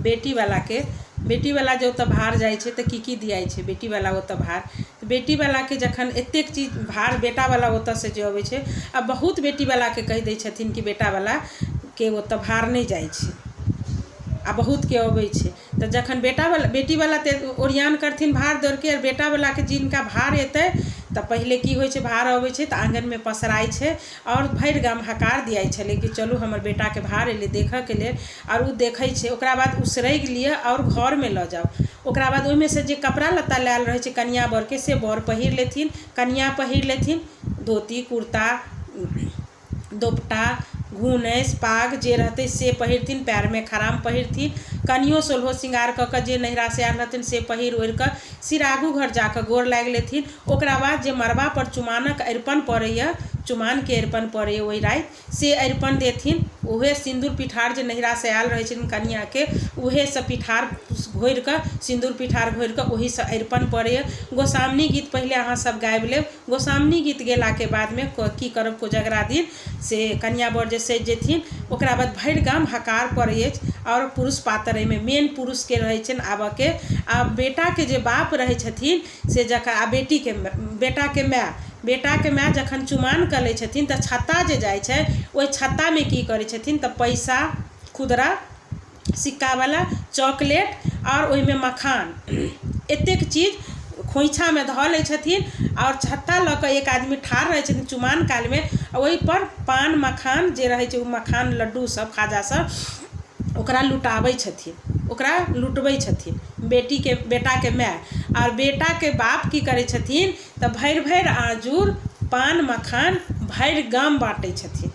बेटीवलाके बेटीवला जे ओतऽ भार जाइ छै तऽ की की दियाइ छै बेटीवला ओतऽ भार तऽ बेटीवलाके जखन एतेक चीज भार बेटावला ओतऽसँ जे अबै छै आ बहुत बेटीवलाके कहि दै छथिन कि बेटावलाके ओतऽ भार नहि जाइ छै आ बहुतके अबै छै तऽ जखन बेटावला बेटीवला तऽ ओरियान करथिन भार दौड़के आओर बेटावलाके जिनका भार एतै तऽ पहिले की होइ छै भार अबै छै तऽ आङ्गनमे पसराइ छै आओर भरि गाम हकार दियाइ छलै कि चलू हमर बेटाके भार एलै देखऽके लेल आओर ओ देखै छै। ओकरा बाद उसरगि लिअ आओर घरमे लऽ जाउ। ओकरा बाद ओहिमे सँ जे कपड़ा लत्ता लायल रहै छै कनिआँ बरके से बर पहिर लेथिन, कनिआँ पहिर लेथिन, धोती कुर्ता दोपटा घुनैस पाग जे रहतै से पहिरथिन, पएरमे खराम पहिरथिन। कनियो सोलहो श्रृंगार कऽ कऽ जे नैहरासँ आयल रहथिन से पहिर ओढ़ि कऽ सिरागू घर जा कऽ गोर लागि लेथिन। ओकरा बाद जे मड़बापर चुमानक अरिपन पड़ैए, चुमानके अरिपन पड़ैए ओहि राति, से अरिपन देथिन। उहे सिन्दूर पिठार जे नैहरासँ आयल रहै छनि कनिआँके, उहेसँ पिठार घोरि कऽ, सिन्दूर पिठार घोरि कऽ ओहीसँ अरिपन पड़ैए। गोसाउनी गीत पहिले अहाँ सब गाबि लेब। गोसाउनी गीत गेलाके बादमे की करब, कोजगरा दिन से कनिआँ बर जे सजि जेथिन, ओकरा बाद भरि गाम हकार पड़ै अछि आओर पुरुष पातर एहिमे मेन पुरुषके रहै छनि आबऽके। आ बेटाके जे बाप रहै छथिन से जखन आ बेटीके बेटाके माय, बेटाके माय जखन चुमान कऽ लै छथिन तऽ छत्ता जे जाइ छै, ओहि छत्तामे की करै छथिन तऽ पैसा खुदरा सिक्कावला, चॉकलेट आओर ओहिमे मखान, एतेक चीज खोँइछामे धऽ लै छथिन आओर छत्ता लऽ कऽ एक आदमी ठाढ़ रहै छथिन चुमान कालमे। ओहिपर पान मखान जे रहै छै, ओ मखान लड्डू सब खाजा सब ओकरा लुटाबै छथिन, ओकरा लुटबै छथिन बेटीके बेटाके माय। आओर बेटाके बाप की करै छथिन तऽ भरि भरि आँजुर पान मखान भरि गाम बाँटै छथिन।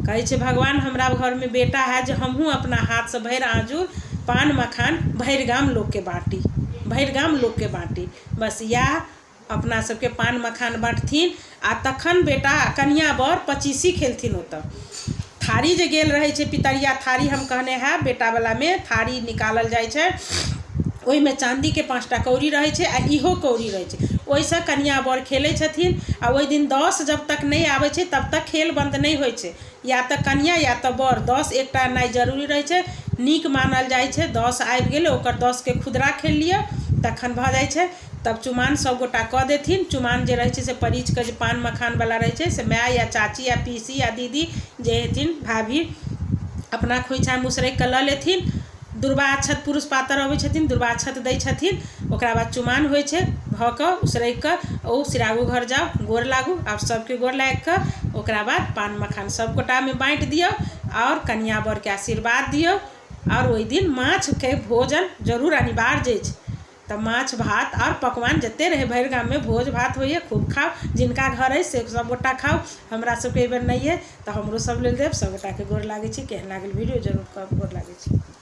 कहै छै भगवान हमरा घरमे बेटा हैत जे हमहूँ अपना हाथसँ भरि आँजुर पान मखान भरि गाम लोकके बाँटी, भरि गाम लोकके बाँटी। बस इएह अपना सबके पान मखान बाँटथिन आ तखन बेटा कनिआँ बर पचीसी खेलथिन। ओतऽ थारी जे गेल रहै छै, पितरिया थारी, हम कहने हैब, बेटावलामे थारी निकालल जाइ छै, ओहिमे चाँदीके 5टा कौड़ी रहै छै आ इहो कौड़ी रहै छै। ओहिसँ कनिआँ बर खेलै छथिन आ ओहि दिन 10 जब तक नहि आबै छै तब तक खेल बन्द नहि होइ छै। या तऽ कनिआँ या तऽ बर, 10 एकटा एनाइ जरूरी रहै छै, नीक मानल जाइ छै। 10 आबि गेल, ओकर 10के खुदरा खेल लिअ, तखन भऽ जाइ छै। तब चुमान सभगोटा कऽ देथिन। चुमान जे रहै छै से परिछ कऽ जे पान मखानवला रहै छै से माय या चाची या पीसी या दीदी जे हेथिन, भाभी, अपना खोँइछामे उसरगि कऽ लऽ लेथिन। दुर्वाक्षत, पुरुष पातर अबै छथिन, दुर्वाक्षत दै छथिन। ओकरा बाद चुमान होइ छै। भऽ कऽ उसरगि कऽ ओ सिरागू घर जाउ, गोर लागू। आब सभके गोर लागि कऽ ओकरा बाद पान मखान सभगोटामे बाँटि दियौ आओर कनिआँ बरके आशीर्वाद दियौ। आओर ओहि दिन माछके भोजन जरूर अनिवार्य अछि, तऽ माछ भात आओर पकवान जते रहै, भरि गाममे भोज भात होइए, खूब खाउ। जिनका घर अइ से सभगोटा खाउ। हमरा सभके एहि बेर नहि अइ तऽ हमरो सभ लेल देब। सभगोटाके गोर लागै छी। केहन लागल वीडियो जरूर कहब। गोर लागै छी।